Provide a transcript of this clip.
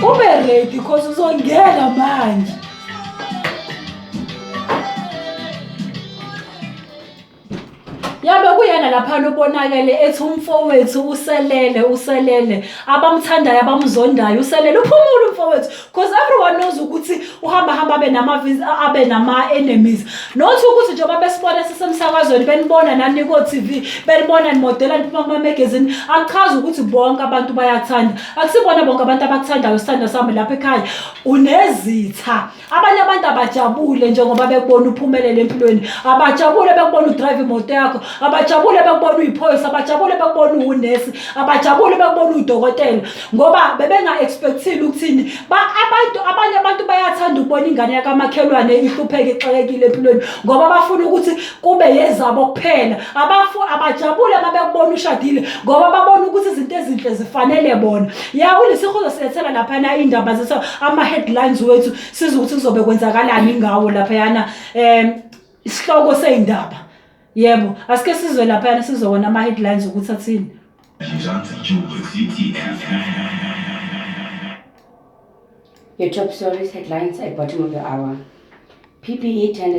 Ube ready cause uzongena manje. Yabe kuyena laphana ubonakele ethi umfowethu uselele uselele abamthandayo abamzondayo uselele uphumule umfowethu because everyone knows ukuthi uhamba hamba abe nama abe nama enemies not ukuthi njengoba besibona sisemsakazweni benibona nani ko TV benibona nimodela niphuma kuma magazine akuchazi ukuthi bonke abantu bayakuthanda akusibona bonke abantu abakuthandayo sithanda sami lapha ekhaya unezitha Abanye abantu abajabule njengoba bekubona uphumelele empilweni, abajabule bekubona udrive imoto yakho, abajabule bekubona uyiphoyisa, abajabule bekubona uwunesi, abajabule bekubona udokotela ngoba bebenga-expectile ukuthini. Ba abantu abanye abantu bayathanda ukubona ingane yakamakhelwane ihlupheke ixakekile empilweni ngoba bafuna ukuthi kube yezabo kuphela. Abafu abajabule uma bekubona ushadile ngoba babona ukuthi izinto ezinhle zifanele bona. Ya uLisiho uzosilethela laphana indaba zethu ama-headlines wethu sizwe ukuthi kuzobe kwenzakalani ngawo laphayana um isihloko sey'ndaba. Yebo, asike sizwe laphayana sizobona ama-headlines ukuthi athini. Your top stories headlines at bottom of the hour. PPE tenders